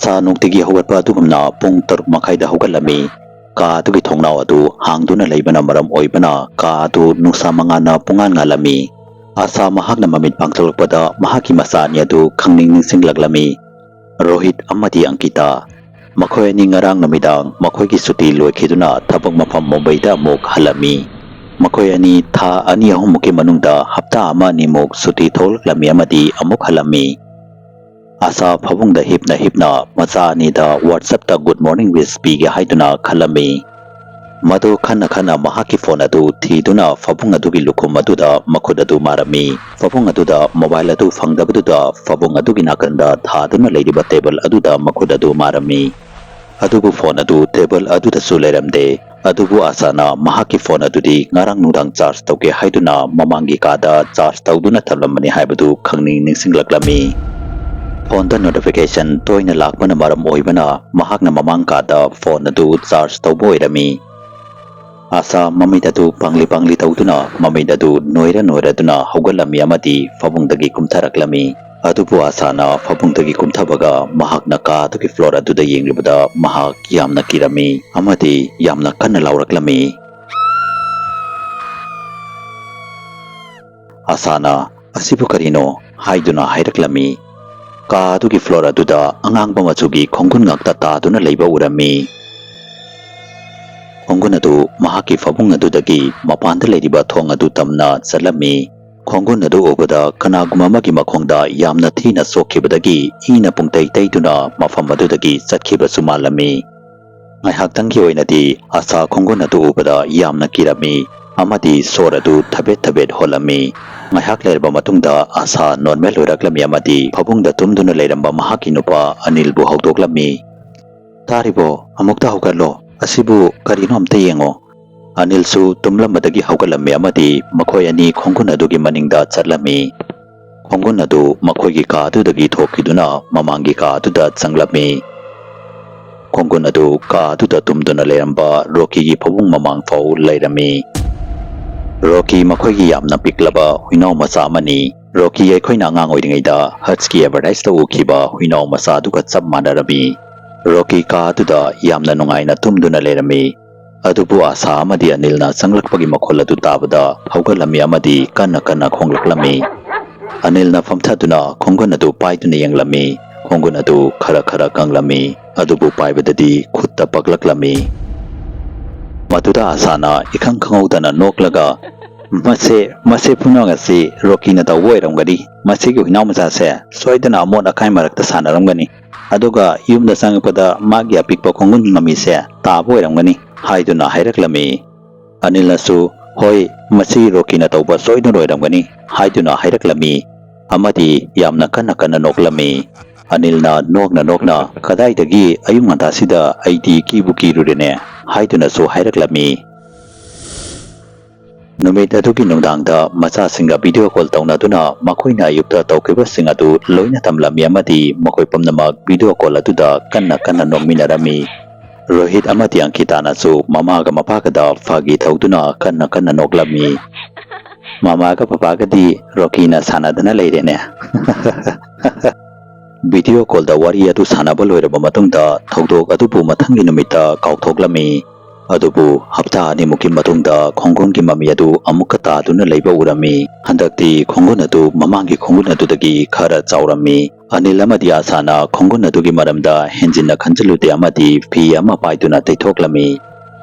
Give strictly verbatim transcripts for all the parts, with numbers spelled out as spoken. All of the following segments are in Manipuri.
ꯑꯥꯁꯥ ꯅꯨꯡꯇꯤꯒꯤ ꯍꯧꯒꯠꯄ ꯑꯗꯨꯒꯨꯝꯅ ꯄꯨꯡ ꯇꯔꯨꯛ ꯃꯈꯥꯏꯗ ꯍꯧꯒꯠꯂꯝꯃꯤ꯫ ꯀꯥ ꯑꯗꯨꯒꯤ ꯊꯣꯡꯅꯥꯎ ꯑꯗꯨ ꯍꯥꯡꯗꯨꯅ ꯂꯩꯕꯅ ꯃꯔꯝ ꯑꯣꯏꯕꯅ ꯀꯥ ꯑꯗꯨ ꯅꯨꯡꯁꯥ ꯃꯉꯥꯜꯅ ꯄꯨꯡꯉꯥꯟ ꯉꯥꯜꯂꯝꯃꯤ꯫ ꯑꯥꯁꯥ ꯃꯍꯥꯛꯅ ꯃꯃꯤꯠ ꯄꯥꯡꯊꯣꯛꯂꯛꯄꯗ ꯃꯍꯥꯛꯀꯤ ꯃꯆꯥ ꯑꯅꯤ ꯑꯗꯨ ꯈꯪꯅꯤꯡ ꯅꯤꯡꯁꯤꯡꯂꯛꯂꯝꯃꯤ꯫ ꯔꯣꯍꯤꯠ ꯑꯃꯗꯤ ꯑꯪꯀꯤꯇꯥ꯫ ꯃꯈꯣꯏ ꯑꯅꯤ ꯉꯔꯥꯡ ꯅꯨꯃꯤꯗꯥꯡ ꯃꯈꯣꯏꯒꯤ ꯁꯨꯇꯤ ꯂꯣꯏꯈꯤꯗꯨꯅ ꯊꯕꯛ ꯃꯐꯝ ꯃꯨꯝꯕꯩꯗ ꯑꯃꯨꯛ ꯍꯜꯂꯝꯃꯤ꯫ ꯃꯈꯣꯏ ꯑꯅꯤ ꯊꯥ ꯑꯅꯤ ꯑꯍꯨꯝꯃꯨꯛꯀꯤ ꯃꯅꯨꯡꯗ ꯍꯞꯇꯥ ꯑꯃ ꯑꯅꯤꯃꯨꯛ ꯁꯨꯇꯤ ꯊꯣꯛꯂꯛꯂꯝꯃꯤ ꯑꯃꯗꯤ ꯑꯃꯨꯛ ꯍꯜꯂꯝꯃꯤ꯫ ꯑꯥꯁꯥ ꯐꯃꯨꯡꯗ ꯍꯤꯞꯅ ꯍꯤꯞꯅ ꯃꯆꯥ ꯑꯅꯤꯗ WhatsApp-ꯇ good morning wish ꯄꯤꯒꯦ ꯍꯥꯏꯗꯨꯅ ꯈꯜꯂꯝꯃꯤ꯫ ꯃꯗꯨ ꯈꯟꯅ ꯈꯟꯅ ꯃꯍꯥꯛꯀꯤ phone ꯑꯗꯨ ꯊꯤꯗꯨꯅ ꯐꯃꯨꯡ ꯑꯗꯨꯒꯤ ꯂꯨꯈꯨꯝ ꯑꯗꯨꯗ ꯃꯈꯨꯠ ꯑꯗꯨ ꯃꯥꯔꯝꯃꯤ꯫ ꯐꯃꯨꯡ ꯑꯗꯨꯗ mobile ꯑꯗꯨ ꯐꯪꯗꯕꯗꯨꯗ ꯐꯃꯨꯡ ꯑꯗꯨꯒꯤ ꯅꯥꯀꯟꯗ ꯊꯥꯗꯨꯅ ꯂꯩꯔꯤꯕ table ꯑꯗꯨꯗ ꯃꯈꯨꯠ ꯑꯗꯨ ꯃꯥꯔꯝꯃꯤ꯫ ꯑꯗꯨꯕꯨ phone ꯑꯗꯨ table ꯑꯗꯨꯗꯁꯨ ꯂꯩꯔꯝꯗꯦ꯫ ꯑꯗꯨꯕꯨ ꯑꯥꯁꯥꯅ ꯃꯍꯥꯛꯀꯤ phone ꯑꯗꯨꯗꯤ ꯉꯔꯥꯡ ꯅꯨꯡꯗꯥꯡ charge ꯇꯧꯒꯦ ꯍꯥꯏꯗꯨꯅ ꯃꯃꯥꯡꯒꯤ ꯀꯥꯗ charge ꯇꯧꯗꯨꯅ ꯊꯝꯂꯝꯕꯅꯤ ꯍꯥꯏꯕꯗꯨ ꯈꯪꯅꯤꯡ ꯅꯤꯡꯁꯤꯡꯂꯛꯂꯝꯃꯤ꯫ Phone-ꯗ notification ꯇꯣꯏꯅ ꯂꯥꯛꯄꯅ ꯃꯔꯝ ꯑꯣꯏꯕꯅ ꯃꯍꯥꯛꯅ ꯃꯃꯥꯡ ꯀꯥꯗ phone ꯑꯗꯨ charge ꯇꯧꯕ ꯑꯣꯏꯔꯝꯃꯤ꯫ ꯑꯥꯁꯥ ꯃꯃꯤꯠ ꯑꯗꯨ ꯄꯥꯡꯂꯤ ꯄꯥꯡꯂꯤ ꯇꯧꯗꯨꯅ ꯃꯃꯤꯠ ꯑꯗꯨ ꯅꯣꯏꯔ ꯅꯣꯏꯔꯗꯨꯅ ꯍꯧꯒꯠꯂꯝꯃꯤ ꯑꯃꯗꯤ ꯐꯃꯨꯡꯗꯒꯤ ꯀꯨꯝꯊꯔꯛꯂꯝꯃꯤ꯫ ꯑꯗꯨꯕꯨ ꯑꯥꯁꯥꯅ ꯐꯃꯨꯡꯗꯒꯤ ꯀꯨꯝꯊꯕꯒ ꯃꯍꯥꯛꯅ ꯀꯥ ꯑꯗꯨꯒꯤ floor ꯑꯗꯨꯗ ꯌꯦꯡꯂꯨꯕꯗ ꯃꯍꯥꯛ ꯌꯥꯝꯅ ꯀꯤꯔꯝꯃꯤ ꯑꯃꯗꯤ ꯌꯥꯝꯅ ꯀꯟꯅ ꯂꯥꯎꯔꯛꯂꯝꯃꯤ꯫ ꯑꯥꯁꯥꯅ "ꯑꯁꯤꯕꯨ ꯀꯔꯤꯅꯣ?" ꯍꯥꯏꯗꯨꯅ ꯍꯥꯏꯔꯛꯂꯝꯃꯤ꯫ ꯀꯥ ꯑꯗꯨꯒꯤ floor ꯑꯗꯨꯗ ꯑꯉꯥꯡꯕ ꯃꯆꯨꯒꯤ ꯈꯣꯡꯒꯨꯟ ꯉꯥꯛꯇ ꯇꯥꯗꯨꯅ ꯂꯩꯕ ꯎꯔꯝꯃꯤ꯫ ꯈꯣꯡꯒꯨꯟ ꯑꯗꯨ ꯃꯍꯥꯛꯀꯤ ꯐꯃꯨꯡ ꯑꯗꯨꯗꯒꯤ ꯃꯄꯥꯟꯗ ꯂꯩꯔꯤꯕ ꯊꯣꯡ ꯑꯗꯨ ꯇꯝꯅ ꯆꯠꯂꯝꯃꯤ꯫ ꯈꯣꯡꯒꯨꯟ ꯑꯗꯨ ꯎꯕꯗ ꯀꯅꯥꯒꯨꯝꯕ ꯑꯃꯒꯤ ꯃꯈꯣꯡꯗ ꯌꯥꯝꯅ ꯊꯤꯅ ꯁꯣꯛꯈꯤꯕꯗꯒꯤ ꯏꯅ ꯄꯨꯡꯇꯩ ꯇꯩꯗꯨꯅ ꯃꯐꯝ ꯑꯗꯨꯗꯒꯤ ꯆꯠꯈꯤꯕꯁꯨ ꯃꯥꯜꯂꯝꯃꯤ꯫ ꯉꯥꯏꯍꯥꯛꯇꯪꯒꯤ ꯑꯣꯏꯅꯗꯤ ꯑꯥꯁꯥ ꯈꯣꯡꯒꯨꯟ ꯑꯗꯨ ꯎꯕꯗ ꯌꯥꯝꯅ ꯀꯤꯔꯝꯃꯤ ꯑꯃꯗꯤ ꯁꯣꯔ ꯑꯗꯨ ꯊꯕꯦꯠ ꯊꯕꯦꯠ ꯍꯣꯜꯂꯝꯃꯤ꯫ ꯉꯥꯏꯍꯥꯛ ꯂꯩꯔꯕ ꯃꯇꯨꯡꯗ ꯑꯥꯁꯥ normal ꯑꯣꯏꯔꯛꯂꯝꯃꯤ ꯑꯃꯗꯤ ꯐꯃꯨꯡꯗ ꯇꯨꯝꯗꯨꯅ ꯂꯩꯔꯝꯕ ꯃꯍꯥꯛꯀꯤ ꯅꯨꯄꯥ ꯑꯅꯤꯜꯕꯨ ꯍꯧꯗꯣꯛꯂꯝꯃꯤ꯫ "ꯇꯥꯔꯤꯕꯣ? ꯑꯃꯨꯛꯇ ꯍꯧꯒꯠꯂꯣ꯫ ꯑꯁꯤꯕꯨ ꯀꯔꯤꯅꯣ ꯑꯝꯇ ꯌꯦꯡꯉꯣ꯫" ꯑꯅꯤꯜꯁꯨ ꯇꯨꯝꯂꯝꯕꯗꯒꯤ ꯍꯧꯒꯠꯂꯝꯃꯤ ꯑꯃꯗꯤ ꯃꯈꯣꯏ ꯑꯅꯤ ꯈꯣꯡꯒꯨꯟ ꯑꯗꯨꯒꯤ ꯃꯅꯤꯡꯗ ꯆꯠꯂꯝꯃꯤ꯫ ꯈꯣꯡꯒꯨꯟ ꯑꯗꯨ ꯃꯈꯣꯏꯒꯤ ꯀꯥ ꯑꯗꯨꯗꯒꯤ ꯊꯣꯛꯈꯤꯗꯨꯅ ꯃꯃꯥꯡꯒꯤ ꯀꯥ ꯑꯗꯨꯗ ꯆꯪꯂꯝꯃꯤ꯫ ꯈꯣꯡꯒꯨꯟ ꯑꯗꯨ ꯀꯥ ꯑꯗꯨꯗ ꯇꯨꯝꯗꯨꯅ ꯂꯩꯔꯝꯕ ꯔꯣꯀꯤꯒꯤ ꯐꯃꯨꯡ ꯃꯃꯥꯡ ꯐꯥꯎ ꯂꯩꯔꯝꯃꯤ꯫ ꯔꯣꯀꯤ ꯃꯈꯣꯏꯒꯤ ꯌꯥꯝꯅ ꯄꯤꯛꯂꯕ ꯍꯨꯏꯅꯥꯎ ꯃꯆꯥ ꯑꯃꯅꯤ꯫ ꯔꯣꯀꯤ ꯑꯩꯈꯣꯏꯅ ꯑꯉꯥꯡ ꯑꯣꯏꯔꯤꯉꯩꯗ ꯍꯠꯁꯀꯤ ꯑꯦꯗꯚꯔꯇꯥꯏꯖꯇ ꯎꯈꯤꯕ ꯍꯨꯏꯅꯥꯎ ꯃꯆꯥ ꯑꯗꯨꯒ ꯆꯞ ꯃꯥꯟꯅꯔꯝꯃꯤ꯫ ꯔꯣꯀꯤ ꯀꯥ ꯑꯗꯨꯗ ꯌꯥꯝꯅ ꯅꯨꯡꯉꯥꯏꯅ ꯇꯨꯝꯗꯨꯅ ꯂꯩꯔꯝꯃꯤ꯫ ꯑꯗꯨꯕꯨ ꯑꯥꯁꯥ ꯑꯃꯗꯤ ꯑꯅꯤꯜꯅ ꯆꯪꯂꯛꯄꯒꯤ ꯃꯈꯣꯜ ꯑꯗꯨ ꯇꯥꯕꯗ ꯍꯧꯒꯠꯂꯝꯃꯤ ꯑꯃꯗꯤ ꯀꯟꯅ ꯀꯟꯅ ꯈꯣꯡꯂꯛꯂꯝꯃꯤ꯫ ꯑꯅꯤꯜꯅ ꯐꯝꯊꯗꯨꯅ ꯈꯣꯡꯒꯨꯟ ꯑꯗꯨ ꯄꯥꯏꯗꯨꯅ ꯌꯦꯡꯂꯝꯃꯤ꯫ ꯈꯣꯡꯒꯨꯟ ꯑꯗꯨ ꯈꯔ ꯈꯔ ꯀꯪꯂꯝꯃꯤ, ꯑꯗꯨꯕꯨ ꯄꯥꯏꯕꯗꯗꯤ ꯈꯨꯠꯇ ꯄꯛꯂꯛꯂꯝꯃꯤ꯫ ꯃꯗꯨꯗ ꯑꯥꯁꯥꯅ ꯏꯈꯪ ꯈꯪꯍꯧꯗꯅ ꯅꯣꯛꯂꯒ, "ꯃꯁꯦ, ꯃꯁꯦ ꯄꯨꯝꯅꯃꯛ ꯑꯁꯤ ꯔꯣꯀꯤꯅ ꯇꯧꯕ ꯑꯣꯏꯔꯝꯒꯅꯤ꯫ ꯃꯁꯤꯒꯤ ꯍꯨꯏꯅꯥꯎ ꯃꯆꯥꯁꯦ ꯁꯣꯏꯗꯅ ꯑꯃꯣꯠ ꯑꯀꯥꯏ ꯃꯔꯛꯇ ꯁꯥꯟꯅꯔꯝꯒꯅꯤ꯫ ꯑꯗꯨꯒ ꯌꯨꯝꯗ ꯆꯪꯉꯛꯄꯗ ꯃꯥꯒꯤ ꯑꯄꯤꯛꯄ ꯈꯣꯡꯒꯨꯟ ꯃꯃꯤꯁꯦ ꯇꯥꯕ ꯑꯣꯏꯔꯝꯒꯅꯤ" ꯍꯥꯏꯗꯨꯅ ꯍꯥꯏꯔꯛꯂꯝꯃꯤ꯫ ꯑꯅꯤꯜꯅꯁꯨ, "ꯍꯣꯏ, ꯃꯁꯤ ꯔꯣꯀꯤꯅ ꯇꯧꯕ ꯁꯣꯏꯗꯅ ꯑꯣꯏꯔꯝꯒꯅꯤ" ꯍꯥꯏꯗꯨꯅ ꯍꯥꯏꯔꯛꯂꯝꯃꯤ꯫ ꯑꯃꯗꯤ ꯌꯥꯝꯅ ꯀꯟꯅ ꯀꯟꯅ ꯅꯣꯛꯂꯝꯃꯤ꯫ ꯑꯅꯤꯜꯅ ꯅꯣꯛꯅ ꯅꯣꯛꯅ, "ꯀꯗꯥꯏꯗꯒꯤ ꯑꯌꯨꯛ ꯉꯟꯇꯥꯁꯤꯗ ꯑꯩꯗꯤ ꯀꯤꯕꯨ ꯀꯤꯔꯨꯔꯦꯅꯦ" ꯍꯥꯏꯗꯨꯅꯁꯨ ꯍꯥꯏꯔꯛꯂꯝꯃꯤ꯫ ꯅꯨꯃꯤꯠ ꯑꯗꯨꯒꯤ ꯅꯨꯡꯗꯥꯡꯗ ꯃꯆꯥꯁꯤꯡꯒ ꯚꯤꯗꯤꯑꯣ ꯀꯣꯜ ꯇꯧꯅꯗꯨꯅ ꯃꯈꯣꯏꯅ ꯑꯌꯨꯛꯇ ꯇꯧꯈꯤꯕꯁꯤꯡ ꯑꯗꯨ ꯂꯣꯏꯅ ꯇꯝꯂꯝꯃꯤ ꯑꯃꯗꯤ ꯃꯈꯣꯏ ꯄꯨꯝꯅꯃꯛ ꯚꯤꯗꯤꯑꯣ ꯀꯣꯜ ꯑꯗꯨꯗ ꯀꯟꯅ ꯀꯟꯅ ꯅꯣꯛꯃꯤꯟꯅꯔꯝꯃꯤ꯫ ꯔꯣꯍꯤꯠ ꯑꯃꯗꯤ ꯑꯪꯀꯤꯇꯥꯅꯁꯨ ꯃꯃꯥꯒ ꯃꯄꯥꯒꯗ ꯐꯥꯒꯤ ꯊꯧꯗꯨꯅ ꯀꯟꯅ ꯀꯟꯅ ꯅꯣꯛꯂꯝꯃꯤ꯫ "ꯃꯃꯥꯒ ꯄꯄꯥꯒꯗꯤ ꯔꯣꯀꯤꯅ ꯁꯥꯟꯅꯗꯅ ꯂꯩꯔꯦꯅꯦ"꯫ ꯚꯤꯗꯤꯑꯣ ꯀꯣꯜꯗ ꯋꯥꯔꯤ ꯑꯗꯨ ꯁꯥꯟꯅꯕ ꯂꯣꯏꯔꯕ ꯃꯇꯨꯡꯗ ꯊꯧꯗꯣꯛ ꯑꯗꯨꯕꯨ ꯃꯊꯪꯒꯤ ꯅꯨꯃꯤꯠꯇ ꯀꯥꯎꯊꯣꯛꯂꯝꯃꯤ꯫ ꯑꯗꯨꯕꯨ ꯍꯞꯇꯥ ꯑꯅꯤꯃꯨꯛꯀꯤ ꯃꯇꯨꯡꯗ ꯈꯣꯡꯒꯨꯟꯒꯤ ꯃꯃꯤ ꯑꯗꯨ ꯑꯃꯨꯛꯀ ꯇꯥꯗꯨꯅ ꯂꯩꯕ ꯎꯔꯝꯃꯤ꯫ ꯍꯟꯗꯛꯇꯤ ꯈꯣꯡꯒꯨꯟ ꯑꯗꯨ ꯃꯃꯥꯡꯒꯤ ꯈꯣꯡꯒꯨꯟ ꯑꯗꯨꯗꯒꯤ ꯈꯔ ꯆꯥꯎꯔꯝꯃꯤ꯫ ꯑꯅꯤꯜ ꯑꯃꯗꯤ ꯑꯥꯁꯥꯅ ꯈꯣꯡꯒꯨꯟ ꯑꯗꯨꯒꯤ ꯃꯔꯝꯗ ꯍꯦꯟꯖꯤꯟꯅ ꯈꯟꯖꯤꯜꯂꯨꯗꯦ ꯑꯃꯗꯤ ꯐꯤ ꯑꯃ ꯄꯥꯏꯗꯨꯅ ꯇꯩꯊꯣꯛꯂꯝꯃꯤ꯫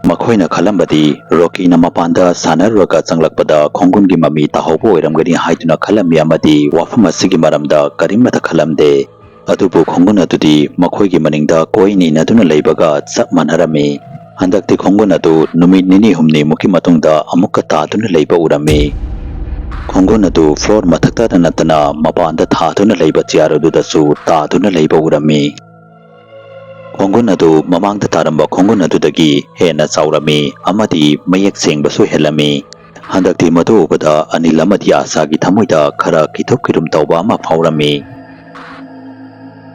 ꯃꯈꯣꯏꯅ ꯈꯜꯂꯝꯕꯗꯤ ꯔꯣꯀꯤꯅ ꯃꯄꯥꯟꯗ ꯁꯥꯟꯅꯔꯨꯔꯒ ꯆꯪꯂꯛꯄꯗ ꯈꯣꯡꯒꯨꯟꯒꯤ ꯃꯃꯤ ꯇꯥꯍꯧꯕ ꯑꯣꯏꯔꯝꯒꯅꯤ ꯍꯥꯏꯗꯨꯅ ꯈꯜꯂꯝꯃꯤ ꯑꯃꯗꯤ ꯋꯥꯐꯝ ꯑꯁꯤꯒꯤ ꯃꯔꯝꯗ ꯀꯔꯤꯃꯠꯇ ꯈꯜꯂꯝꯗꯦ꯫ ꯑꯗꯨꯕꯨ ꯈꯣꯡꯒꯨꯟ ꯑꯗꯨꯗꯤ ꯃꯈꯣꯏꯒꯤ ꯃꯅꯤꯡꯗ ꯀꯣꯏ ꯏꯟ ꯏꯟꯅꯗꯨꯅ ꯂꯩꯕꯒ ꯆꯞ ꯃꯥꯟꯅꯔꯝꯃꯤ꯫ ꯍꯟꯗꯛꯇꯤ ꯈꯣꯡꯒꯨꯟ ꯑꯗꯨ ꯅꯨꯃꯤꯠ ꯅꯤꯅꯤ ꯍꯨꯝꯅꯤꯃꯨꯛꯀꯤ ꯃꯇꯨꯡꯗ ꯑꯃꯨꯛꯀ ꯇꯥꯗꯨꯅ ꯂꯩꯕ ꯎꯔꯝꯃꯤ꯫ ꯈꯣꯡꯒꯨꯟ ꯑꯗꯨ ꯐ꯭ꯂꯣꯔ ꯃꯊꯛꯇꯗ ꯅꯠꯇꯅ ꯃꯄꯥꯟꯗ ꯊꯥꯗꯨꯅ ꯂꯩꯕ ꯆꯤꯌꯥꯔ ꯑꯗꯨꯗꯁꯨ ꯇꯥꯗꯨꯅ ꯂꯩꯕ ꯎꯔꯝꯃꯤ꯫ ꯈꯣꯡꯒꯨꯟ ꯑꯗꯨ ꯃꯃꯥꯡꯗ ꯇꯥꯔꯝꯕ ꯈꯣꯡꯒꯨꯟ ꯑꯗꯨꯗꯒꯤ ꯍꯦꯟꯅ ꯆꯥꯎꯔꯝꯃꯤ ꯑꯃꯗꯤ ꯃꯌꯦꯛ ꯁꯦꯡꯕꯁꯨ ꯍꯦꯜꯂꯝꯃꯤ꯫ ꯍꯟꯗꯛꯇꯤ ꯃꯗꯨ ꯎꯕꯗ ꯑꯅꯤꯜ ꯑꯃꯗꯤ ꯑꯥꯁꯥꯒꯤ ꯊꯃꯣꯏꯗ ꯈꯔ ꯀꯤꯊꯨꯞ ꯀꯤꯔꯨꯝ ꯇꯧꯕ ꯑꯃ ꯐꯥꯎꯔꯝꯃꯤ꯫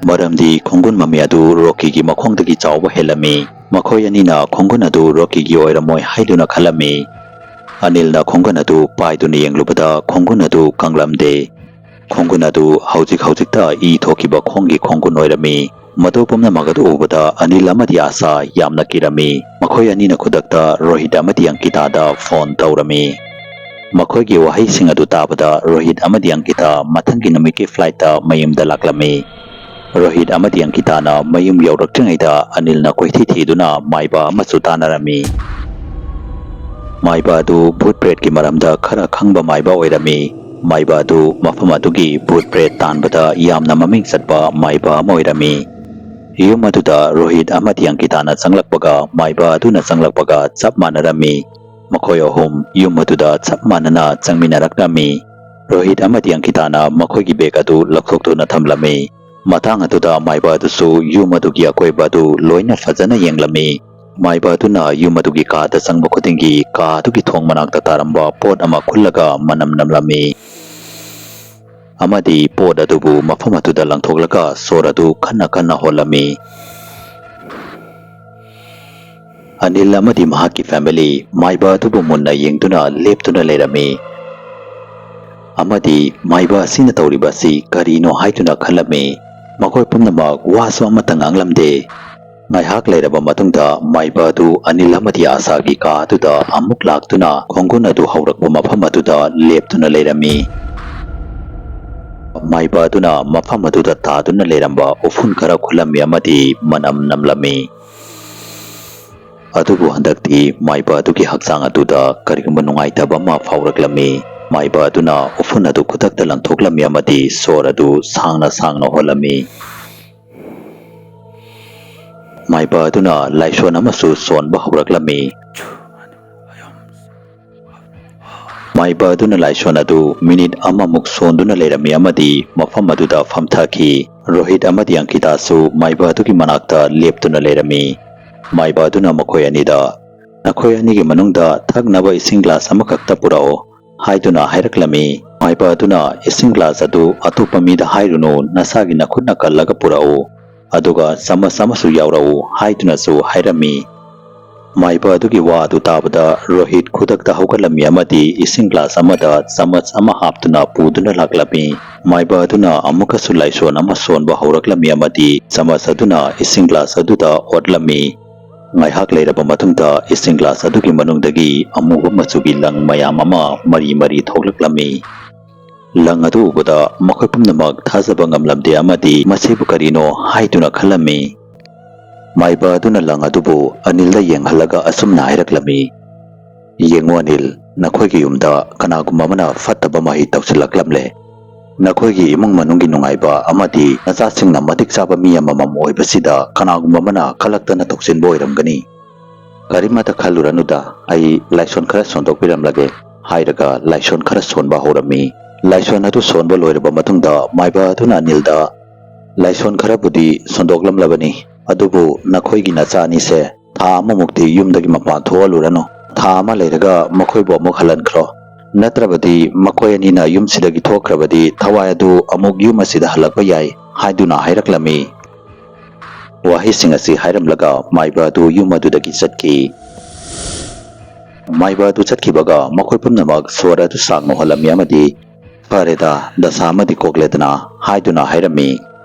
ꯃꯔꯝꯗꯤ ꯈꯣꯡꯒꯨꯟ ꯃꯃꯤ ꯑꯗꯨ ꯔꯣꯀꯤꯒꯤ ꯃꯈꯣꯡꯗꯒꯤ ꯆꯥꯎꯕ ꯍꯦꯜꯂꯝꯃꯤ꯫ ꯃꯈꯣꯏ ꯑꯅꯤꯅ ꯈꯣꯡꯒꯨꯟ ꯑꯗꯨ ꯔꯣꯀꯤꯒꯤ ꯑꯣꯏꯔꯝꯃꯣꯏ ꯍꯥꯏꯗꯨꯅ ꯈꯜꯂꯝꯃꯤ꯫ ꯑꯅꯤꯜꯅ ꯈꯣꯡꯒꯨꯟ ꯑꯗꯨ ꯄꯥꯏꯗꯨꯅ ꯌꯦꯡꯂꯨꯕꯗ ꯈꯣꯡꯒꯨꯟ ꯑꯗꯨ ꯀꯪꯂꯝꯗꯦ꯫ ꯈꯣꯡꯒꯨꯟ ꯑꯗꯨ ꯍꯧꯖꯤꯛ ꯍꯧꯖꯤꯛꯇ ꯏ ꯊꯣꯛꯈꯤꯕ ꯈꯣꯡꯒꯤ ꯈꯣꯡꯒꯨꯟ ꯑꯣꯏꯔꯝꯃꯤ꯫ ꯃꯗꯨ ꯄꯨꯝꯅꯃꯛ ꯑꯗꯨ ꯎꯕꯗ ꯑꯅꯤꯜ ꯑꯃꯗꯤ ꯑꯥꯁꯥ ꯌꯥꯝꯅ ꯀꯤꯔꯝꯃꯤ꯫ ꯃꯈꯣꯏ ꯑꯅꯤꯅ ꯈꯨꯗꯛꯇ ꯔꯣꯍꯤꯠ ꯑꯃꯗꯤ ꯑꯪꯀꯤꯇꯥꯗ ꯐꯣꯟ ꯇꯧꯔꯝꯃꯤ꯫ ꯃꯈꯣꯏꯒꯤ ꯋꯥꯍꯩꯁꯤꯡ ꯑꯗꯨ ꯇꯥꯕꯗ ꯔꯣꯍꯤꯠ ꯑꯃꯗꯤ ꯑꯪꯀꯤꯇꯥ ꯃꯊꯪꯒꯤ ꯅꯨꯃꯤꯠꯀꯤ ꯐ꯭ꯂꯥꯏꯠꯇ ꯃꯌꯨꯝꯗ ꯂꯥꯛꯂꯝꯃꯤ꯫ ꯔꯣꯍꯤꯠ ꯑꯃꯗꯤ ꯑꯪꯀꯤꯇꯥꯅ ꯃꯌꯨꯝ ꯌꯧꯔꯛꯇ꯭ꯔꯤꯉꯩꯗ ꯑꯅꯤꯜꯅ ꯀꯣꯏꯊꯤ ꯊꯤꯗꯨꯅ ꯃꯥꯏꯕ ꯑꯃꯁꯨ ꯇꯥꯟꯅꯔꯝꯃꯤ꯫ ꯃꯥꯏꯕ ꯑꯗꯨ ꯚꯨꯠ ꯄ꯭ꯔꯦꯠꯀꯤ ꯃꯔꯝꯗ ꯈꯔ ꯈꯪꯕ ꯃꯥꯏꯕ ꯑꯣꯏꯔꯝꯃꯤ꯫ ꯃꯥꯏꯕ ꯑꯗꯨ ꯃꯐꯝ ꯑꯗꯨꯒꯤ ꯚꯨꯠ ꯄ꯭ꯔꯦꯠ ꯇꯥꯟꯕꯗ ꯌꯥꯝꯅ ꯃꯃꯤꯡ ꯆꯠꯄ ꯃꯥꯏꯕ ꯑꯃ ꯑꯣꯏꯔꯝꯃꯤ꯫ ꯌꯨꯝ ꯑꯗꯨꯗ ꯔꯣꯍꯤꯠ ꯑꯃꯗꯤ ꯑꯪꯀꯤꯇꯥꯅ ꯆꯪꯂꯛꯄꯒ ꯃꯥꯏꯕ ꯑꯗꯨꯅ ꯆꯪꯂꯛꯄꯒ ꯆꯞ ꯃꯥꯟꯅꯔꯝꯃꯤ꯫ ꯃꯈꯣꯏ ꯑꯍꯨꯝ ꯌꯨꯝ ꯑꯗꯨꯗ ꯆꯞ ꯃꯥꯟꯅꯅ ꯆꯪꯃꯤꯟꯅꯔꯛꯂꯝꯃꯤ꯫ ꯔꯣꯍꯤꯠ ꯑꯃꯗꯤ ꯑꯪꯀꯤꯇꯥꯅ ꯃꯈꯣꯏꯒꯤ ꯕꯦꯒ ꯑꯗꯨ ꯂꯧꯊꯣꯛꯇꯨꯅ ꯊꯝꯂꯝꯃꯤ꯫ ꯃꯇꯥꯡ ꯑꯗꯨꯗ ꯃꯥꯏꯕ ꯑꯗꯨꯁꯨ ꯌꯨꯝ ꯑꯗꯨꯒꯤ ꯑꯀꯣꯏꯕ ꯑꯗꯨ ꯂꯣꯏꯅ ꯐꯖꯅ ꯌꯦꯡꯂꯝꯃꯤ꯫ ꯃꯥꯏꯕ ꯑꯗꯨꯅ ꯌꯨꯝ ꯑꯗꯨꯒꯤ ꯀꯥꯗ ꯆꯪꯕ ꯈꯨꯗꯤꯡꯒꯤ ꯀꯥ ꯑꯗꯨꯒꯤ ꯊꯣꯡ ꯃꯅꯥꯛꯇ ꯇꯥꯔꯝꯕ ꯄꯣꯠ ꯑꯃ ꯈꯨꯜꯂꯒ ꯃꯅꯝ ꯅꯝꯂꯝꯃꯤ꯫ ꯑꯃꯗꯤ ꯄꯣꯠ ꯑꯗꯨꯕꯨ ꯃꯐꯝ ꯑꯗꯨꯗ ꯂꯪꯊꯣꯛꯂꯒ ꯁꯣꯔ ꯑꯗꯨ ꯀꯟꯅ ꯀꯟꯅ ꯍꯣꯜꯂꯝꯃꯤ꯫ ꯑꯅꯤꯜ ꯑꯃꯗꯤ ꯃꯍꯥꯛꯀꯤ ꯐꯦꯃꯤꯂꯤ ꯃꯥꯏꯕ ꯑꯗꯨꯕꯨ ꯃꯨꯟꯅ ꯌꯦꯡꯗꯨꯅ ꯂꯦꯞꯇꯨꯅ ꯂꯩꯔꯝꯃꯤ꯫ ꯑꯃꯗꯤ ꯃꯥꯏꯕ ꯑꯁꯤꯅ ꯇꯧꯔꯤꯕ ꯑꯁꯤ ꯀꯔꯤꯅꯣ ꯍꯥꯏꯗꯨꯅ ꯈꯜꯂꯝꯃꯤ꯫ ꯃꯈꯣꯏ ꯄꯨꯝꯅꯃꯛ ꯋꯥꯁꯨ ꯑꯃꯠꯇ ꯉꯥꯡꯂꯝꯗꯦ꯫ ꯉꯥꯏꯍꯥꯛ ꯂꯩꯔꯕ ꯃꯇꯨꯡꯗ ꯃꯥꯏꯕ ꯑꯗꯨ ꯑꯅꯤꯜ ꯑꯃꯗꯤ ꯑꯥꯁꯥꯒꯤ ꯀꯥ ꯑꯗꯨꯗ ꯑꯃꯨꯛ ꯂꯥꯛꯇꯨꯅ ꯈꯣꯡꯒꯨꯟ ꯑꯗꯨ ꯍꯧꯔꯛꯄ ꯃꯐꯝ ꯑꯗꯨꯗ ꯂꯦꯞꯇꯨꯅ ꯂꯩꯔꯝꯃꯤ꯫ ꯃꯥꯏꯕ ꯑꯗꯨꯅ ꯃꯐꯝ ꯑꯗꯨꯗ ꯇꯥꯗꯨꯅ ꯂꯩꯔꯝꯕ ꯎꯐꯨꯟ ꯈꯔ ꯈꯨꯜꯂꯝꯃꯤ ꯑꯃꯗꯤ ꯃꯅꯝ ꯅꯝꯂꯝꯃꯤ꯫ ꯑꯗꯨꯕꯨ ꯍꯟꯗꯛꯇꯤ ꯃꯥꯏꯕ ꯑꯗꯨꯒꯤ ꯍꯛꯆꯥꯡ ꯑꯗꯨꯗ ꯀꯔꯤꯒꯨꯝꯕ ꯅꯨꯡꯉꯥꯏꯇꯕ ꯑꯃ ꯐꯥꯎꯔꯛꯂꯝꯃꯤ꯫ ꯃꯥꯏꯕ ꯑꯗꯨꯅ ꯎꯐꯨꯟ ꯑꯗꯨ ꯈꯨꯗꯛꯇ ꯂꯪꯊꯣꯛꯂꯝꯃꯤ ꯑꯃꯗꯤ ꯁꯣꯔ ꯑꯗꯨ ꯁꯥꯡꯅ ꯁꯥꯡꯅ ꯍꯣꯜꯂꯝꯃꯤ꯫ ꯃꯥꯏꯕ ꯑꯗꯨꯅ ꯂꯥꯏꯁꯣꯟ ꯑꯃꯁꯨ ꯁꯣꯟꯕ ꯍꯧꯔꯛꯂꯝꯃꯤ꯫ ꯃꯥꯏꯕ ꯑꯗꯨꯅ ꯂꯥꯏꯁꯣꯟ ꯑꯗꯨ ꯃꯤꯅꯤꯠ ꯑꯃꯃꯨꯛ ꯁꯣꯟꯗꯨꯅ ꯂꯩꯔꯝꯃꯤ ꯑꯃꯗꯤ ꯃꯐꯝ ꯑꯗꯨꯗ ꯐꯝꯊꯈꯤ꯫ ꯔꯣꯍꯤꯠ ꯑꯃꯗꯤ ꯑꯪꯀꯤꯇꯥꯁꯨ ꯃꯥꯏꯕ ꯑꯗꯨꯒꯤ ꯃꯅꯥꯛꯇ ꯂꯦꯞꯇꯨꯅ ꯂꯩꯔꯝꯃꯤ꯫ ꯃꯥꯏꯕ ꯑꯗꯨꯅ ꯃꯈꯣꯏ ꯑꯅꯤꯗ, "ꯅꯈꯣꯏ ꯑꯅꯤꯒꯤ ꯃꯅꯨꯡꯗ ꯊꯛꯅꯕ ꯏꯁꯤꯡ ꯒ꯭ꯂꯥꯁ ꯑꯃꯈꯛꯇ ꯄꯨꯔꯛꯎ" ꯍꯥꯏꯗꯨꯅ ꯍꯥꯏꯔꯛꯂꯝꯃꯤ꯫ ꯃꯥꯏꯕ ꯑꯗꯨꯅ, "ꯏꯁꯤꯡ ꯒ꯭ꯂꯥꯁ ꯑꯗꯨ ꯑꯇꯣꯞꯄ ꯃꯤꯗ ꯍꯥꯏꯔꯨꯅꯨ, ꯅꯁꯥꯒꯤ ꯅꯈꯨꯠꯅ ꯀꯜꯂꯒ ꯄꯨꯔꯛꯎ꯫ ꯑꯗꯨꯒ ꯆꯥꯃꯁ ꯑꯃꯁꯨ ꯌꯥꯎꯔꯛꯎ" ꯍꯥꯏꯗꯨꯅꯁꯨ ꯍꯥꯏꯔꯝꯃꯤ꯫ ꯃꯥꯏꯕ ꯑꯗꯨꯒꯤ ꯋꯥ ꯑꯗꯨ ꯇꯥꯕꯗ ꯔꯣꯍꯤꯠ ꯈꯨꯗꯛꯇ ꯍꯧꯒꯠꯂꯝꯃꯤ ꯑꯃꯗꯤ ꯏꯁꯤꯡ ꯒ꯭ꯂꯥꯁ ꯑꯃꯗ ꯆꯃꯆ ꯑꯃ ꯍꯥꯞꯇꯨꯅ ꯄꯨꯗꯨꯅ ꯂꯥꯛꯂꯝꯃꯤ꯫ ꯃꯥꯏꯕ ꯑꯗꯨꯅ ꯑꯃꯨꯛꯀꯁꯨ ꯂꯥꯏꯁꯣꯟ ꯑꯃ ꯁꯣꯟꯕ ꯍꯧꯔꯛꯂꯝꯃꯤ ꯑꯃꯗꯤ ꯆꯃꯆ ꯑꯗꯨꯅ ꯏꯁꯤꯡ ꯒ꯭ꯂꯥꯁ ꯑꯗꯨꯗ ꯑꯣꯠꯂꯝꯃꯤ꯫ ꯉꯥꯏꯍꯥꯛ ꯂꯩꯔꯕ ꯃꯇꯨꯡꯗ ꯏꯁꯤꯡ ꯒ꯭ꯂꯥꯁ ꯑꯗꯨꯒꯤ ꯃꯅꯨꯡꯗꯒꯤ ꯑꯃꯨꯕ ꯃꯆꯨꯒꯤ ꯂꯪ ꯃꯌꯥꯝ ꯑꯃ ꯃꯔꯤ ꯃꯔꯤ ꯊꯣꯛꯂꯛꯂꯝꯃꯤ꯫ ꯂꯪ ꯑꯗꯨ ꯎꯕꯗ ꯃꯈꯣꯏ ꯄꯨꯝꯅꯃꯛ ꯊꯥꯖꯕ ꯉꯝꯂꯝꯗꯦ ꯑꯃꯗꯤ ꯃꯁꯤꯕꯨ ꯀꯔꯤꯅꯣ ꯍꯥꯏꯗꯨꯅ ꯈꯜꯂꯝꯃꯤ꯫ ꯃꯥꯏꯕ ꯑꯗꯨꯅ ꯂꯪ ꯑꯗꯨꯕꯨ ꯑꯅꯤꯜꯗ ꯌꯦꯡꯍꯜꯂꯒ ꯑꯁꯨꯝꯅ ꯍꯥꯏꯔꯛꯂꯝꯃꯤ, "ꯌꯦꯡꯉꯨ ꯑꯅꯤꯜ, ꯅꯈꯣꯏꯒꯤ ꯌꯨꯝꯗ ꯀꯅꯥꯒꯨꯝꯕ ꯑꯃꯅ ꯐꯠꯇꯕ ꯃꯍꯩ ꯇꯧꯁꯤꯜꯂꯛꯂꯝꯂꯦ꯫ ꯅꯈꯣꯏꯒꯤ ꯏꯃꯨꯡ ꯃꯅꯨꯡꯒꯤ ꯅꯨꯡꯉꯥꯏꯕ ꯑꯃꯗꯤ ꯅꯆꯥꯁꯤꯡꯅ ꯃꯇꯤꯛ ꯆꯥꯕ ꯃꯤ ꯑꯃꯃꯝ ꯑꯣꯏꯕꯁꯤꯗ ꯀꯅꯥꯒꯨꯝꯕ ꯑꯃꯅ ꯀꯂꯛꯇꯅ ꯇꯧꯁꯤꯟꯕ ꯑꯣꯏꯔꯝꯒꯅꯤ꯫ ꯀꯔꯤꯃꯠꯇ ꯈꯜꯂꯨꯔꯅꯨꯗ, ꯑꯩ ꯂꯥꯏꯁꯣꯟ ꯈꯔ ꯁꯣꯟꯗꯣꯛꯄꯤꯔꯝꯂꯒꯦ" ꯍꯥꯏꯔꯒ ꯂꯥꯏꯁꯣꯟ ꯈꯔ ꯁꯣꯟꯕ ꯍꯧꯔꯝꯃꯤ꯫ ꯂꯥꯏꯁꯣꯟ ꯑꯗꯨ ꯁꯣꯟꯕ ꯂꯣꯏꯔꯕ ꯃꯇꯨꯡꯗ ꯃꯥꯏꯕ ꯑꯗꯨꯅ ꯑꯅꯤꯜꯗ, "ꯂꯥꯏꯁꯣꯟ ꯈꯔꯕꯨꯗꯤ ꯁꯣꯟꯗꯣꯛꯂꯝꯂꯕꯅꯤ, ꯑꯗꯨꯕꯨ ꯅꯈꯣꯏꯒꯤ ꯅꯆꯥ ꯑꯅꯤꯁꯦ ꯊꯥ ꯑꯃꯃꯨꯛꯇꯤ ꯌꯨꯝꯗꯒꯤ ꯃꯄꯥꯟ ꯊꯣꯛꯍꯜꯂꯨꯔꯅꯨ꯫ ꯊꯥ ꯑꯃ ꯂꯩꯔꯒ ꯃꯈꯣꯏꯕꯨ ꯑꯃꯨꯛ ꯍꯜꯍꯟꯈ꯭ꯔꯣ꯫ ꯅꯠꯇ꯭ꯔꯕꯗꯤ ꯃꯈꯣꯏ ꯑꯅꯤꯅ ꯌꯨꯝꯁꯤꯗꯒꯤ ꯊꯣꯛꯈ꯭ꯔꯕꯗꯤ ꯊꯋꯥꯏ ꯑꯗꯨ ꯑꯃꯨꯛ ꯌꯨꯝ ꯑꯁꯤꯗ ꯍꯜꯂꯛꯄ ꯌꯥꯏ" ꯍꯥꯏꯗꯨꯅ ꯍꯥꯏꯔꯛꯂꯝꯃꯤ꯫ ꯋꯥꯍꯩꯁꯤꯡ ꯑꯁꯤ ꯍꯥꯏꯔꯝꯂꯒ ꯃꯥꯏꯕ ꯑꯗꯨ ꯌꯨꯝ ꯑꯗꯨꯗꯒꯤ ꯆꯠꯈꯤ꯫ ꯃꯥꯏꯕ ꯑꯗꯨ ꯆꯠꯈꯤꯕꯒ ꯃꯈꯣꯏ ꯄꯨꯝꯅꯃꯛ ꯁꯣꯔ ꯑꯗꯨ ꯁꯥꯡꯅ ꯍꯣꯜꯂꯝꯃꯤ ꯑꯃꯗꯤ, "ꯐꯔꯦꯗ, ꯗꯁꯥ ꯑꯃꯗꯤ ꯀꯣꯛꯂꯦꯗꯅ" ꯍꯥꯏꯗꯨꯅ ꯍꯥꯏꯔꯝꯃꯤ꯫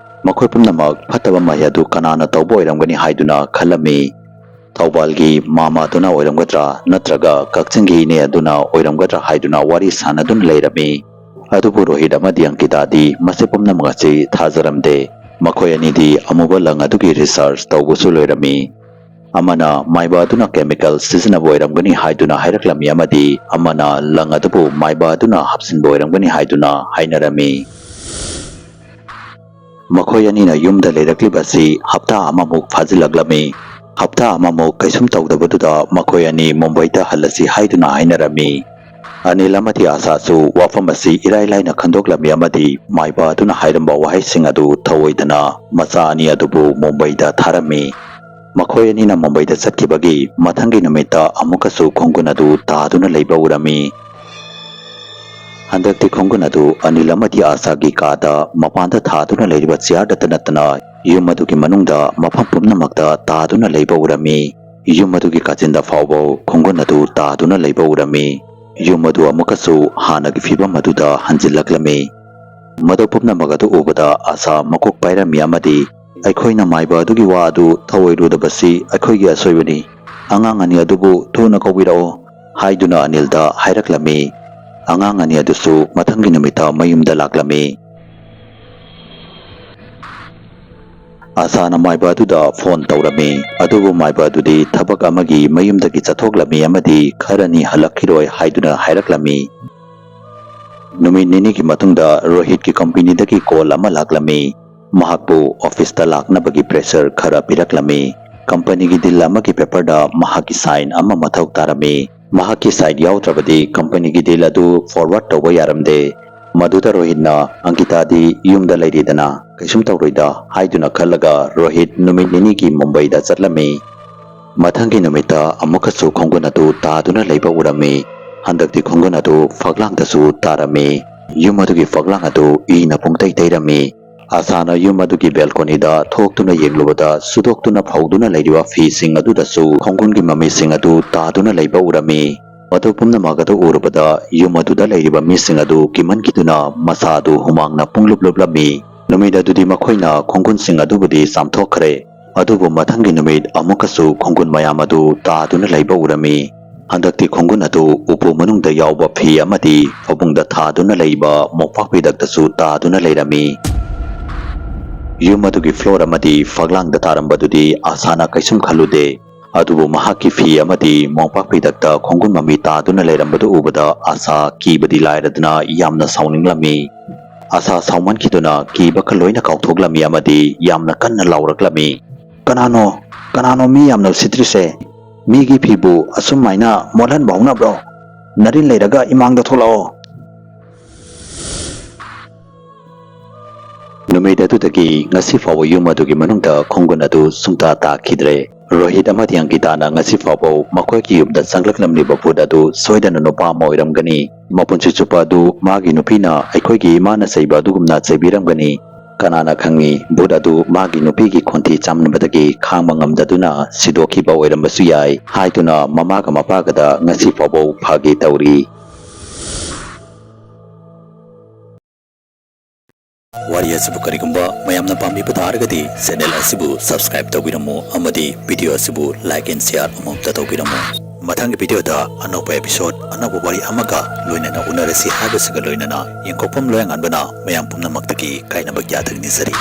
ꯃꯈꯣꯏ ꯄꯨꯝꯅꯃꯛ ꯐꯠꯇꯕ ꯃꯍꯩ ꯑꯗꯨ ꯀꯅꯥꯅ ꯇꯧꯕ ꯑꯣꯏꯔꯝꯒꯅꯤ ꯍꯥꯏꯗꯨꯅ ꯈꯜꯂꯝꯃꯤ꯫ ꯊꯧꯕꯥꯜꯒꯤ ꯃꯥꯃ ꯑꯗꯨꯅ ꯑꯣꯏꯔꯝꯒꯗ꯭ꯔꯥ ꯅꯠꯇ꯭ꯔꯒ ꯀꯛꯆꯤꯡꯒꯤ ꯏꯅꯦ ꯑꯗꯨꯅ ꯑꯣꯏꯔꯝꯒꯗ꯭ꯔꯥ ꯍꯥꯏꯗꯨꯅ ꯋꯥꯔꯤ ꯁꯥꯟꯅꯗꯨꯅ ꯂꯩꯔꯝꯃꯤ꯫ ꯑꯗꯨꯕꯨ ꯔꯣꯍꯤꯠ ꯑꯃꯗꯤ ꯑꯪꯀꯤꯇꯥꯗꯤ ꯃꯁꯤ ꯄꯨꯝꯅꯃꯛ ꯑꯁꯤ ꯊꯥꯖꯔꯝꯗꯦ꯫ ꯃꯈꯣꯏ ꯑꯅꯤꯗꯤ ꯑꯃꯨꯕ ꯂꯪ ꯑꯗꯨꯒꯤ ꯔꯤꯁꯔꯆ ꯇꯧꯕꯁꯨ ꯂꯣꯏꯔꯝꯃꯤ꯫ ꯑꯃꯅ ꯃꯥꯏꯕ ꯑꯗꯨꯅ ꯀꯦꯃꯤꯀꯦꯜ ꯁꯤꯖꯤꯟꯅꯕ ꯑꯣꯏꯔꯝꯒꯅꯤ ꯍꯥꯏꯗꯨꯅ ꯍꯥꯏꯔꯛꯂꯝꯃꯤ ꯑꯃꯗꯤ ꯑꯃꯅ ꯂꯪ ꯑꯗꯨꯕꯨ ꯃꯥꯏꯕ ꯑꯗꯨꯅ ꯍꯥꯞꯆꯤꯟꯕ ꯑꯣꯏꯔꯝꯒꯅꯤ ꯍꯥꯏꯗꯨꯅ ꯍꯥꯏꯅꯔꯝꯃꯤ꯫ ꯃꯈꯣꯏ ꯑꯅꯤꯅ ꯌꯨꯝꯗ ꯂꯩꯔꯛꯂꯤꯕ ꯑꯁꯤ ꯍꯞꯇꯥ ꯑꯃꯃꯨꯛ ꯐꯥꯖꯤꯜꯂꯛꯂꯝꯃꯤ꯫ ꯍꯞꯇꯥ ꯑꯃꯃꯨꯛ ꯀꯩꯁꯨꯝ ꯇꯧꯗꯕꯗꯨꯗ ꯃꯈꯣꯏ ꯑꯅꯤ ꯃꯨꯝꯕꯩꯗ ꯍꯜꯂꯁꯤ ꯍꯥꯏꯗꯨꯅ ꯍꯥꯏꯅꯔꯝꯃꯤ꯫ ꯑꯅꯤꯜ ꯑꯃꯗꯤ ꯑꯥꯁꯥꯁꯨ ꯋꯥꯐꯝ ꯑꯁꯤ ꯏꯔꯥꯏ ꯂꯥꯏꯅ ꯈꯟꯗꯣꯛꯂꯝꯃꯤ ꯑꯃꯗꯤ ꯃꯥꯏꯕ ꯑꯗꯨꯅ ꯍꯥꯏꯔꯝꯕ ꯋꯥꯍꯩꯁꯤꯡ ꯑꯗꯨ ꯊꯧꯑꯣꯏꯗꯅ ꯃꯆꯥ ꯑꯅꯤ ꯑꯗꯨꯕꯨ ꯃꯨꯝꯕꯩꯗ ꯊꯥꯔꯝꯃꯤ꯫ ꯃꯈꯣꯏ ꯑꯅꯤꯅ ꯃꯨꯝꯕꯩꯗ ꯆꯠꯈꯤꯕꯒꯤ ꯃꯊꯪꯒꯤ ꯅꯨꯃꯤꯠꯇ ꯑꯃꯨꯛꯀꯁꯨ ꯈꯣꯡꯒꯨꯟ ꯑꯗꯨ ꯇꯥꯗꯨꯅ ꯂꯩꯕ ꯎꯔꯝꯃꯤ꯫ ꯍꯟꯗꯛꯇꯤ ꯈꯣꯡꯒꯨꯟ ꯑꯗꯨ ꯑꯅꯤꯜ ꯑꯃꯗꯤ ꯑꯥꯁꯥꯒꯤ ꯀꯥꯗ ꯃꯄꯥꯟꯗ ꯊꯥꯗꯨꯅ ꯂꯩꯔꯤꯕ ꯆꯤꯌꯥꯔꯗꯇ ꯅꯠꯇꯅ ꯌꯨꯝ ꯑꯗꯨꯒꯤ ꯃꯅꯨꯡꯗ ꯃꯐꯝ ꯄꯨꯝꯅꯃꯛꯇ ꯇꯥꯗꯨꯅ ꯂꯩꯕ ꯎꯔꯝꯃꯤ꯫ ꯌꯨꯝ ꯑꯗꯨꯒꯤ ꯀꯥꯆꯤꯟꯗ ꯐꯥꯎꯕ ꯈꯣꯡꯒꯨꯟ ꯑꯗꯨ ꯇꯥꯗꯨꯅ ꯂꯩꯕ ꯎꯔꯝꯃꯤ꯫ ꯌꯨꯝ ꯑꯗꯨ ꯑꯃꯨꯛꯀꯁꯨ ꯍꯥꯟꯅꯒꯤ ꯐꯤꯕꯝ ꯑꯗꯨꯗ ꯍꯟꯖꯤꯜꯂꯛꯂꯝꯃꯤ꯫ ꯃꯗꯨ ꯄꯨꯝꯅꯃꯛ ꯑꯗꯨ ꯎꯕꯗ ꯑꯥꯁꯥ ꯃꯀꯣꯛ ꯄꯥꯏꯔꯝꯃꯤ ꯑꯃꯗꯤ "ꯑꯩꯈꯣꯏꯅ ꯃꯥꯏꯕ ꯑꯗꯨꯒꯤ ꯋꯥ ꯑꯗꯨ ꯊꯧꯑꯣꯏꯔꯨꯗꯕꯁꯤ ꯑꯩꯈꯣꯏꯒꯤ ꯑꯁꯣꯏꯕꯅꯤ꯫ ꯑꯉꯥꯡ ꯑꯅꯤ ꯑꯗꯨꯕꯨ ꯊꯨꯅ ꯀꯧꯕꯤꯔꯛꯑꯣ" ꯍꯥꯏꯗꯨꯅ ꯑꯅꯤꯜꯗ ꯍꯥꯏꯔꯛꯂꯝꯃꯤ꯫ ꯑꯉꯥꯡ ꯑꯅꯤ ꯑꯗꯨꯁꯨ ꯃꯊꯪꯒꯤ ꯅꯨꯃꯤꯠꯇ ꯃꯌꯨꯝꯗ ꯂꯥꯛꯂꯝꯃꯤ꯫ ꯑꯥꯁꯥꯅ ꯃꯥꯏꯕ ꯑꯗꯨꯗ ꯐꯣꯟ ꯇꯧꯔꯝꯃꯤ, ꯑꯗꯨꯕꯨ ꯃꯥꯏꯕ ꯑꯗꯨꯗꯤ ꯊꯕꯛ ꯑꯃꯒꯤ ꯃꯌꯨꯝꯗꯒꯤ ꯆꯠꯊꯣꯛꯂꯝꯃꯤ ꯑꯃꯗꯤ ꯈꯔꯅꯤ ꯍꯜꯂꯛꯈꯤꯔꯣꯏ ꯍꯥꯏꯗꯨꯅ ꯍꯥꯏꯔꯛꯂꯝꯃꯤ꯫ ꯅꯨꯃꯤꯠ ꯅꯤꯅꯤꯒꯤ ꯃꯇꯨꯡꯗ ꯔꯣꯍꯤꯠꯀꯤ ꯀꯝꯄꯅꯤꯗꯒꯤ ꯀꯣꯜ ꯑꯃ ꯂꯥꯛꯂꯝꯃꯤ꯫ ꯃꯍꯥꯛꯄꯨ ꯑꯣꯐꯤꯁꯇ ꯂꯥꯛꯅꯕꯒꯤ ꯄ꯭ꯔꯦꯁꯔ ꯈꯔ ꯄꯤꯔꯛꯂꯝꯃꯤ꯫ ꯀꯝꯄꯅꯤꯒꯤ ꯗꯤꯜ ꯑꯃꯒꯤ ꯄꯦꯄꯔꯗ ꯃꯍꯥꯛꯀꯤ ꯁꯥꯏꯟ ꯑꯃ ꯃꯊꯧ ꯇꯥꯔꯝꯃꯤ꯫ ꯃꯍꯥꯛꯀꯤ ꯁꯥꯏꯟ ꯌꯥꯎꯗ꯭ꯔꯕꯗꯤ ꯀꯝꯄꯅꯤꯒꯤ ꯗꯤꯜ ꯑꯗꯨ ꯐꯣꯔꯋꯥꯔꯗ ꯇꯧꯕ ꯌꯥꯔꯝꯗꯦ꯫ ꯃꯗꯨꯗ ꯔꯣꯍꯤꯠꯅ "ꯑꯪꯀꯤꯇꯥꯗꯤ ꯌꯨꯝꯗ ꯂꯩꯔꯤꯗꯅ, ꯀꯩꯁꯨꯝ ꯇꯧꯔꯣꯏꯗ" ꯍꯥꯏꯗꯨꯅ ꯈꯜꯂꯒ ꯔꯣꯍꯤꯠ ꯅꯨꯃꯤꯠ ꯅꯤꯅꯤꯒꯤ ꯃꯨꯝꯕꯩꯗ ꯆꯠꯂꯝꯃꯤ꯫ ꯃꯊꯪꯒꯤ ꯅꯨꯃꯤꯠꯇ ꯑꯃꯨꯛꯀꯁꯨ ꯈꯣꯡꯒꯨꯟ ꯑꯗꯨ ꯇꯥꯗꯨꯅ ꯂꯩꯕ ꯎꯔꯝꯃꯤ꯫ ꯍꯟꯗꯛꯇꯤ ꯈꯣꯡꯒꯨꯟ ꯑꯗꯨ ꯐꯛꯂꯥꯡꯗꯁꯨ ꯇꯥꯔꯝꯃꯤ꯫ ꯌꯨꯝ ꯑꯗꯨꯒꯤ ꯐꯛꯂꯥꯡ ꯑꯗꯨ ꯏꯅ ꯄꯨꯡꯇꯩ ꯇꯩꯔꯝꯃꯤ꯫ ꯑꯥꯁꯥꯅ ꯌꯨꯝ ꯑꯗꯨꯒꯤ ꯕꯦꯜꯀꯣꯅꯤꯗ ꯊꯣꯛꯇꯨꯅ ꯌꯦꯡꯂꯨꯕꯗ, ꯁꯨꯗꯣꯛꯇꯨꯅ ꯐꯧꯗꯨꯅ ꯂꯩꯔꯤꯕ ꯐꯤꯁꯤꯡ ꯑꯗꯨꯗꯁꯨ ꯈꯣꯡꯒꯨꯟꯒꯤ ꯃꯃꯤꯁꯤꯡ ꯑꯗꯨ ꯇꯥꯗꯨꯅ ꯂꯩꯕ ꯎꯔꯝꯃꯤ꯫ ꯃꯗꯨ ꯄꯨꯝꯅꯃꯛ ꯑꯗꯨ ꯎꯔꯨꯕꯗ, ꯌꯨꯝ ꯑꯗꯨꯗ ꯂꯩꯔꯤꯕ ꯃꯤꯁꯤꯡ ꯑꯗꯨ ꯀꯤꯃꯟꯈꯤꯗꯨꯅ ꯃꯁꯥ ꯑꯗꯨ ꯍꯨꯃꯥꯡꯅ ꯄꯨꯡꯂꯨꯞ ꯂꯨꯞꯂꯝꯃꯤ꯫ ꯅꯨꯃꯤꯠ ꯑꯗꯨꯗꯤ ꯃꯈꯣꯏꯅ ꯈꯣꯡꯒꯨꯟꯁꯤꯡ ꯑꯗꯨꯕꯨꯗꯤ ꯆꯥꯝꯊꯣꯛꯈ꯭ꯔꯦ, ꯑꯗꯨꯕꯨ ꯃꯊꯪꯒꯤ ꯅꯨꯃꯤꯠ ꯑꯃꯨꯛꯀꯁꯨ ꯈꯣꯡꯒꯨꯟ ꯃꯌꯥꯝ ꯑꯗꯨ ꯇꯥꯗꯨꯅ ꯂꯩꯕ ꯎꯔꯝꯃꯤ꯫ ꯍꯟꯗꯛꯇꯤ ꯈꯣꯡꯒꯨꯟ ꯑꯗꯨ ꯎꯄꯨ ꯃꯅꯨꯡꯗ ꯌꯥꯎꯕ ꯐꯤ ꯑꯃꯗꯤ ꯐꯃꯨꯡꯗ ꯊꯥꯗꯨꯅ ꯂꯩꯕ ꯃꯣꯝꯄꯥꯛ ꯐꯤꯗꯛꯇꯁꯨ ꯇꯥꯗꯨꯅ ꯂꯩꯔꯝꯃꯤ꯫ ꯌꯨꯝ ꯑꯗꯨꯒꯤ ꯐ꯭ꯂꯣꯔ ꯑꯃꯗꯤ ꯐꯛꯂꯥꯡꯗ ꯇꯥꯔꯝꯕꯗꯨꯗꯤ ꯑꯥꯁꯥꯅ ꯀꯩꯁꯨꯝ ꯈꯜꯂꯨꯗꯦ꯫ ꯑꯗꯨꯕꯨ ꯃꯍꯥꯛꯀꯤ ꯐꯤ ꯑꯃꯗꯤ ꯃꯣꯝꯄꯥꯛ ꯐꯤꯗꯛꯇ ꯈꯣꯡꯒꯨꯟ ꯃꯃꯤ ꯇꯥꯗꯨꯅ ꯂꯩꯔꯝꯕꯗꯨ ꯎꯕꯗ ꯑꯥꯁꯥ ꯀꯤꯕꯗꯤ ꯂꯥꯏꯔꯗꯅ ꯌꯥꯝꯅ ꯁꯥꯎꯅꯤꯡꯂꯝꯃꯤ꯫ ꯑꯥꯁꯥ ꯁꯥꯎꯃꯟꯈꯤꯗꯨꯅ ꯀꯤꯕꯒ ꯂꯣꯏꯅ ꯀꯥꯎꯊꯣꯛꯂꯝꯃꯤ ꯑꯃꯗꯤ ꯌꯥꯝꯅ ꯀꯟꯅ ꯂꯥꯎꯔꯛꯂꯝꯃꯤ꯫ "ꯀꯅꯥꯅꯣ? ꯀꯅꯥꯅꯣ ꯃꯤ ꯌꯥꯝꯅ ꯎꯁꯤꯠꯇ꯭ꯔꯤꯁꯦ? ꯃꯤꯒꯤ ꯐꯤꯕꯨ ꯑꯁꯨꯝꯃꯥꯏꯅ ꯃꯣꯠꯍꯟꯕ ꯍꯧꯅꯕ꯭ꯔꯣ? ꯅꯔꯤꯟ ꯂꯩꯔꯒ ꯏꯃꯥꯡꯗ ꯊꯣꯛꯂꯛꯑꯣ!" ꯅꯨꯃꯤꯠ ꯑꯗꯨꯗꯒꯤ ꯉꯁꯤ ꯐꯥꯎꯕ ꯌꯨꯝ ꯑꯗꯨꯒꯤ ꯃꯅꯨꯡꯗ ꯈꯣꯡꯒꯨꯟ ꯑꯗꯨ ꯁꯨꯡꯇꯥ ꯇꯥꯈꯤꯗ꯭ꯔꯦ꯫ ꯔꯣꯍꯤꯠ ꯑꯃꯗꯤ ꯑꯪꯀꯤꯇꯥꯅ ꯉꯁꯤ ꯐꯥꯎꯕ ꯃꯈꯣꯏꯒꯤ ꯌꯨꯝꯗ ꯆꯪꯂꯛꯂꯝꯂꯤꯕ ꯚꯨꯠ ꯑꯗꯨ ꯁꯣꯏꯗꯅ ꯅꯨꯄꯥ ꯑꯃ ꯑꯣꯏꯔꯝꯒꯅꯤ꯫ ꯃꯄꯨꯟꯁꯤ ꯆꯨꯞꯄ ꯑꯗꯨ ꯃꯥꯒꯤ ꯅꯨꯄꯤꯅ ꯑꯩꯈꯣꯏꯒꯤ ꯏꯃꯥꯅ ꯆꯩꯕ ꯑꯗꯨꯒꯨꯝꯅ ꯆꯩꯕꯤꯔꯝꯒꯅꯤ꯫ ꯀꯅꯥꯅ ꯈꯪꯏ, ꯚꯨꯠ ꯑꯗꯨ ꯃꯥꯒꯤ ꯅꯨꯄꯤꯒꯤ ꯈꯣꯟꯊꯤ ꯆꯥꯃꯟꯕꯗꯒꯤ ꯈꯥꯡꯕ ꯉꯝꯗꯗꯨꯅ ꯁꯤꯗꯣꯛꯈꯤꯕ ꯑꯣꯏꯔꯝꯕꯁꯨ ꯌꯥꯏ ꯍꯥꯏꯗꯨꯅ ꯃꯃꯥꯒ ꯃꯄꯥꯒꯗ ꯉꯁꯤ ꯐꯥꯎꯕ ꯐꯥꯒꯤ ꯇꯧꯔꯤ꯫ ꯋꯥꯔꯤ ꯑꯁꯤꯕꯨ ꯀꯔꯤꯒꯨꯝꯕ ꯃꯌꯥꯝꯅ ꯄꯥꯝꯕꯤꯕ ꯇꯥꯔꯒꯗꯤ channel ꯑꯁꯤꯕꯨ subscribe ꯇꯧꯕꯤꯔꯝꯃꯨ ꯑꯃꯗꯤ video ꯑꯁꯤꯕꯨ like and share ꯑꯃꯨꯛꯇ ꯇꯧꯕꯤꯔꯝꯃꯨ꯫ ꯃꯊꯪꯒꯤ videoꯗ ꯑꯅꯧꯕ episode, ꯑꯅꯧꯕ ꯋꯥꯔꯤ ꯑꯃꯒ ꯂꯣꯏꯅꯅ ꯎꯅꯔꯁꯤ ꯍꯥꯏꯕꯁꯤꯒ ꯂꯣꯏꯅꯅ ꯌꯦꯡꯀꯣꯛꯐꯝ ꯂꯣꯌꯥꯉꯥꯟꯕꯅ ꯃꯌꯥꯝ ꯄꯨꯝꯅꯃꯛꯇꯒꯤ ꯀꯥꯏꯅꯕ ꯌꯥꯊꯪ ꯅꯤꯖꯔꯤ꯫